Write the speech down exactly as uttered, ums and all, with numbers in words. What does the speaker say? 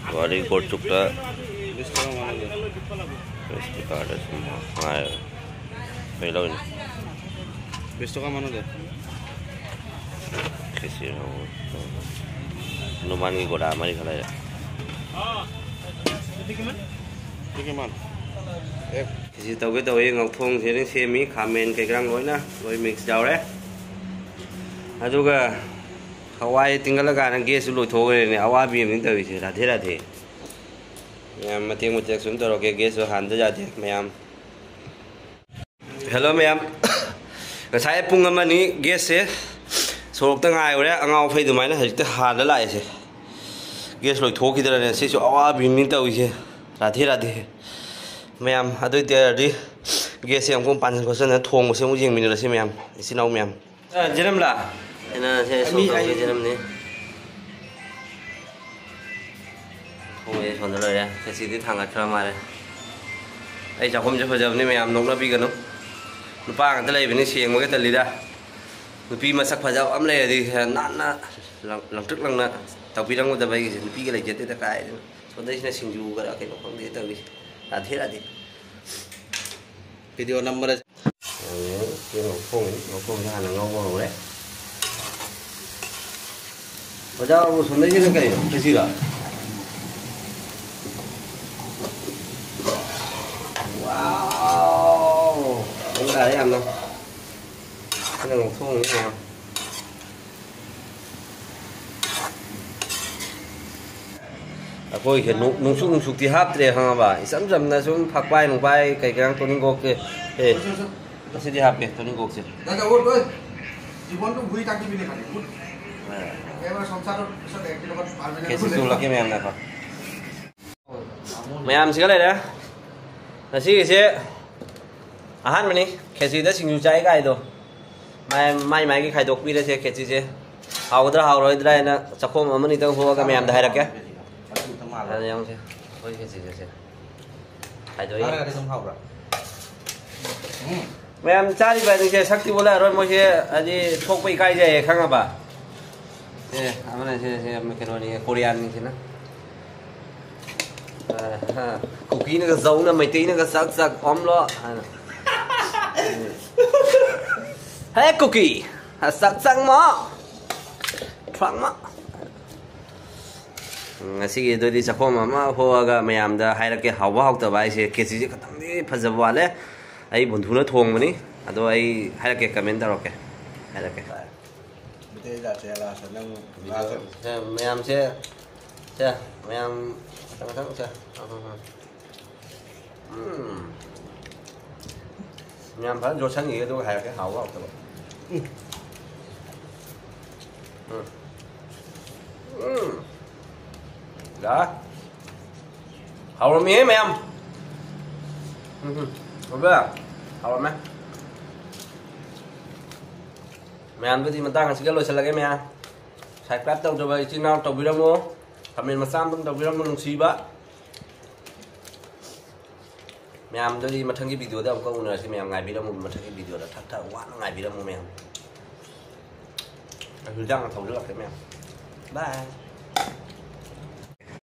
ꯋꯥꯔꯤ ꯀꯣꯔꯠ ꯆꯨꯞꯇ ꯕꯤꯁ ꯇꯔꯥ ꯃꯉꯥꯗ꯫ ꯔꯥꯏꯁ ꯀꯨꯀꯔꯗ ꯁꯨꯝ ꯉꯥꯏꯔꯒ ꯀꯩ ꯂꯧꯔꯤꯅꯣ? ꯕꯤꯁ ꯇꯔꯥ ꯃꯉꯥꯗ꯫ ꯈꯦꯆꯤ ꯍꯧꯕ꯫ ꯍꯅꯨꯃꯥꯟꯒꯤ ꯒꯣꯗꯥ ꯃꯔꯤ ꯈꯛ ꯂꯩꯔꯦ꯫ ꯁꯤꯒꯤ ꯃꯥꯟ꯫ ꯑꯦ꯫ ꯈꯦꯆꯤ ꯇꯧꯒꯦ ꯇꯧꯋꯤ, ꯉꯧꯊꯣꯡꯁꯦ ꯑꯗꯨꯝ ꯁꯦꯝꯃꯤ, ꯈꯥꯃꯦꯟ ꯀꯩꯀꯔꯥ ꯂꯣꯏꯅ ꯂꯣꯏ ꯃꯤꯛꯁ ꯌꯥꯎꯔꯦ꯫ ꯑꯗꯨꯒ ꯍꯋꯥꯏ ꯇꯤꯡꯒꯠꯂꯀꯥꯟꯗ ꯒꯦꯁꯁꯨ ꯂꯣꯏꯊꯣꯛꯈ꯭ꯔꯦꯅꯦ꯫ ꯑꯋꯥꯕꯤ ꯑꯃꯅꯤ ꯇꯧꯔꯤꯁꯦ꯫ ꯔꯥꯙꯦ ꯔꯥꯙꯦ꯫ ꯃꯌꯥꯝ ꯃꯇꯦꯛ ꯃꯇꯦꯛ ꯁꯨꯝ ꯇꯧꯔꯛꯀꯦ꯫ ꯒꯦꯁꯁꯨ ꯍꯥꯟꯗ ꯌꯥꯗꯦ ꯃꯌꯥꯝ꯫ ꯍꯦꯜꯂꯣ ꯃꯌꯥꯝ꯫ ꯉꯁꯥꯏ ꯄꯨꯡ ꯑꯃꯅꯤ ꯒꯦꯁꯁꯦ ꯁꯣꯔꯣꯛꯇ ꯉꯥꯏꯔꯨꯔꯦ꯫ ꯑꯉꯥꯎ ꯑꯐꯩ ꯑꯗꯨꯃꯥꯏꯅ ꯍꯧꯖꯤꯛꯇ ꯍꯥꯟꯅ ꯂꯥꯛꯏꯁꯦ꯫ ꯒꯦꯁ ꯂꯣꯏꯊꯣꯛꯈꯤꯗ꯭ꯔꯅꯦ꯫ ꯁꯤꯁꯨ ꯑꯋꯥꯕꯤꯅꯤ ꯇꯧꯔꯤꯁꯦ꯫ ꯔꯥꯙꯦ ꯔꯥꯙꯦ꯫ ꯃꯌꯥꯝ ꯑꯗꯨ ꯑꯣꯏꯇꯥꯔꯗꯤ ꯒꯦꯁꯁꯦ ꯑꯃꯨꯛ ꯄꯥꯟꯁꯤꯟ ꯈꯣꯠꯆꯟꯗꯅ ꯊꯣꯡꯕꯁꯦ ꯑꯃꯨꯛ ꯌꯦꯡꯃꯤꯟꯅꯔꯁꯤ ꯃꯌꯥꯝ, ꯏꯆꯤꯟ ꯏꯅꯥꯎ ꯃꯌꯥꯝ꯫ ꯑ, ꯖꯦꯅꯝꯂꯥ? ꯑꯩꯅ ꯁꯦ ꯁꯣꯝ ꯃꯤ ꯇꯧꯒꯦ, ꯑꯩ ꯖꯦꯅꯝꯅꯤ꯫ ꯊꯣꯡꯁꯦ ꯁꯣꯝꯗ ꯂꯣꯏꯔꯦ꯫ ꯈꯦꯆꯤꯗꯤ ꯊꯥꯡꯒꯠꯈ꯭ꯔ ꯃꯥꯜꯂꯦ꯫ ꯑꯩ ꯆꯥꯛꯈꯨꯝꯁꯦ ꯐꯖꯕꯅꯤ ꯃꯌꯥꯝ, ꯅꯣꯛꯅꯕꯤꯒꯅꯨ꯫ ꯅꯨꯄꯥ ꯉꯥꯛꯇ ꯂꯩꯕꯅꯤ, ꯁꯦꯡꯕꯒ ꯇꯜꯂꯤꯗ꯫ ꯅꯨꯄꯤ ꯃꯁꯛ ꯐꯖꯕ ꯑꯃ ꯂꯩꯔꯗꯤ ꯅꯥꯟꯅ ꯂꯪ-, ꯂꯪꯇ꯭ꯔꯤꯛ ꯂꯪꯅ ꯇꯧꯕꯤꯔꯝꯒꯗꯕ ꯑꯩꯒꯤꯁꯦ꯫ ꯅꯨꯄꯤꯒ ꯂꯩꯖꯗꯦꯗ ꯀꯥꯏꯗꯩꯅꯣ꯫ ꯁꯣꯝꯗꯩꯁꯤꯅ ꯁꯤꯡꯖꯨ ꯈꯔ ꯀꯩꯅꯣ ꯈꯪꯗꯦ ꯇꯧꯔꯤꯁꯦ꯫ ꯔꯥꯙꯦ ꯔꯥꯙꯦ꯫ ꯚꯤꯗꯤꯑꯣ ꯅꯝꯕꯗ ꯌꯦꯡꯉꯣ, ꯁꯤ ꯉꯧꯊꯣꯡ-, ꯉꯧꯊꯣꯡꯁꯦ ꯍꯥꯟꯅ ꯉꯧꯕ ꯍꯧꯔꯦ꯫ ꯑꯣꯖꯥ ꯕꯥꯕꯨ, ꯁꯣꯝꯗꯩꯁꯤꯅ ꯀꯩꯅꯣ? ꯈꯦꯆꯤꯔꯣ? ꯋꯥꯎ! ꯃꯑꯣꯡ ꯇꯥꯔꯦ ꯌꯥꯝꯅ꯫ ꯁꯤꯅ ꯉꯧꯊꯣꯡꯅꯤ ꯃꯌꯥꯝ꯫ ꯑꯩꯈꯣꯏꯁꯦ ꯅꯨ-, ꯅꯨꯡꯁꯨꯛ ꯅꯨꯡꯁꯨꯛꯇꯤ ꯍꯥꯞꯇ꯭ꯔꯦ, ꯈꯪꯉꯕ? ꯏꯆꯝ ꯆꯝꯅ ꯁꯨꯝ ꯐꯛꯄꯥꯏ ꯅꯨꯡꯄꯥꯏ ꯀꯩ ꯀꯩ ꯇꯣꯅꯤꯡꯀꯣꯛꯁꯦ꯫ ꯑꯦ, ꯑꯁꯤꯗꯤ ꯍꯥꯞꯄꯦ, ꯇꯣꯅꯤꯡꯀꯣꯛꯁꯦ꯫ দাদা, ওঠ, ওঠ। জীৱনটো ঘূৰি থাকিবি নে খালি? উঠ। একেবাৰে সংসাৰৰ পিছত এক দিনৰ পাৰ্মানেণ্ট। ꯈꯦচি ꯆꯨꯜꯂꯛꯀꯦ ꯃꯌꯥꯝꯅ ꯀꯣ꯫ ꯃꯌꯥꯝꯁꯤꯒ ꯂꯩꯔꯦ꯫ ꯉꯁꯤꯒꯤꯁꯦ ꯑꯍꯥꯟꯕꯅꯤ ꯈꯦꯆꯤꯗ ꯁꯤꯡꯖꯨ ꯆꯥꯏ ꯀꯥꯏꯗꯣ꯫ ꯃꯥꯏ, ꯃꯥꯏ ꯃꯥꯏꯒꯤ ꯈꯥꯏꯗꯣꯛꯄꯤꯔꯁꯦ ꯈꯦꯆꯤꯁꯦ꯫ ꯍꯥꯎꯒꯗ꯭ꯔꯥ ꯍꯥꯎꯔꯣꯏꯗ꯭ꯔꯥ ꯍꯥꯏꯅ ꯆꯥꯛꯈꯣꯝ ꯑꯃꯅꯤꯇꯪ ꯍꯨꯛꯑꯒ ꯃꯌꯥꯝꯗ ꯍꯥꯏꯔꯛꯀꯦ꯫ ꯑꯗꯨ ꯌꯦꯡꯉꯨꯁꯦ, ꯑꯩꯈꯣꯏ ꯈꯦꯆꯤꯁꯦ ꯁꯦ꯫ ꯈꯥꯏꯗꯣꯛꯏ꯫ ꯉꯥꯔꯒꯗꯤ ꯑꯗꯨꯝ ꯍꯥꯎꯕ꯭ꯔꯥ? ꯎꯝ꯫ ꯃꯌꯥꯝ ꯆꯥꯔꯤꯕ ꯑꯅꯤꯁꯦ ꯁꯛꯇꯤ ꯑꯣꯜꯂꯛꯑꯔꯣꯏ, ꯃꯣꯏꯁꯦ ꯍꯥꯏꯗꯤ ꯊꯣꯛꯄ ꯏꯀꯥꯏꯖꯩꯌꯦ, ꯈꯪꯉꯕ? ꯑꯦ, ꯑꯃꯅ ꯁꯦ, ꯁꯦ, ꯀꯩꯅꯣꯅꯤ, ꯀꯣꯔꯤꯌꯥꯟꯅꯤꯁꯤꯅ꯫ ꯀꯨꯀꯤꯅꯒ ꯖꯧꯅ ꯃꯩꯇꯩꯅꯒ ꯆꯥꯛ ꯆꯥꯛ ꯑꯣꯝꯂꯣ ꯍꯥꯏꯅ꯫ ꯍꯦ ꯀꯨꯀꯤ, ꯆꯥꯛ ꯆꯪꯃꯣ, ꯊ꯭ꯔꯥꯛꯃꯣ꯫ ꯉꯁꯤꯒꯤ ꯑꯗꯨꯗꯤ ꯆꯥꯛꯈꯣꯝ ꯑꯃ ꯍꯣꯛꯑꯒ ꯃꯌꯥꯝꯗ ꯍꯥꯏꯔꯛꯀꯦ, ꯍꯥꯎꯕ ꯍꯥꯎꯇꯕ ꯍꯥꯏꯁꯦ꯫ ꯈꯦꯆꯤꯁꯦ ꯈꯇꯪꯗꯤ ꯐꯖꯕ ꯋꯥꯠꯂꯦ꯫ ꯑꯩ ꯕꯨꯟꯊꯨꯅ ꯊꯣꯡꯕꯅꯤ꯫ ꯑꯗꯣ ꯑꯩ ꯍꯥꯏꯔꯛꯀꯦ, ꯀꯃꯦꯟ ꯇꯧꯔꯛꯀꯦ, ꯍꯥꯏꯔꯛꯀꯦ꯫ ꯃꯩꯇꯩ ꯖꯥꯠꯁꯦ ꯂꯥꯁꯇ ꯅꯪ ꯂꯥꯁꯇ ꯁꯦ, ꯃꯌꯥꯝꯁꯦ, ꯁꯦ, ꯃꯌꯥꯝ ꯃꯊꯪ ꯃꯊꯪ ꯁꯦ꯫ ꯎꯝ꯫ ꯃꯌꯥꯝ ꯐꯖꯅ ꯌꯣꯠꯁꯟꯈꯤꯒꯦ, ꯑꯗꯨꯒ ꯍꯥꯏꯔꯛꯀꯦ, ꯍꯥꯎꯕ ꯍꯥꯎꯇꯕ꯫ ꯎꯝ꯫ ꯎꯝ꯫ ꯎꯝ꯫ ꯌꯥꯔꯦ꯫ ꯍꯥꯎꯔꯝꯃꯤꯍꯦ ꯃꯌꯥꯝ꯫ ꯎꯝ, ꯎꯝ꯫ ꯑꯣꯏꯕ, ꯍꯥꯎꯔꯝꯃꯦ꯫ ꯃꯌꯥꯝꯗꯨꯗꯤ ꯃꯇꯥꯡ ꯑꯁꯤꯒ ꯂꯣꯏꯁꯤꯜꯂꯒꯦ ꯃꯌꯥꯝ꯫ Subscribe ꯇꯧꯗꯕ ꯏꯆꯤꯟ ꯏꯅꯥꯎ ꯇꯧꯕꯤꯔꯝꯃꯣ꯫ Comment ꯃꯆꯥ ꯑꯃꯇꯪ ꯇꯧꯕꯤꯔꯝꯃꯣ ꯅꯨꯡꯁꯤꯕ꯫ ꯃꯌꯥꯝꯗꯨꯗꯤ ꯃꯊꯪꯒꯤ videoꯗ ꯑꯃꯨꯛꯀ ꯎꯅꯔꯁꯤ ꯃꯌꯥꯝ꯫ ꯉꯥꯏꯕꯤꯔꯝꯃꯨ ꯃꯊꯪꯒꯤ videoꯗ꯫ ꯊꯛ ꯊꯛ ꯋꯥꯅ ꯉꯥꯏꯕꯤꯔꯝꯃꯨ ꯃꯌꯥꯝ꯫ ꯑꯩ ꯍꯤꯟꯖꯥꯡ ꯊꯧꯖꯤꯜꯂꯛꯀꯦ ꯃꯌꯥꯝ꯫ Bye꯫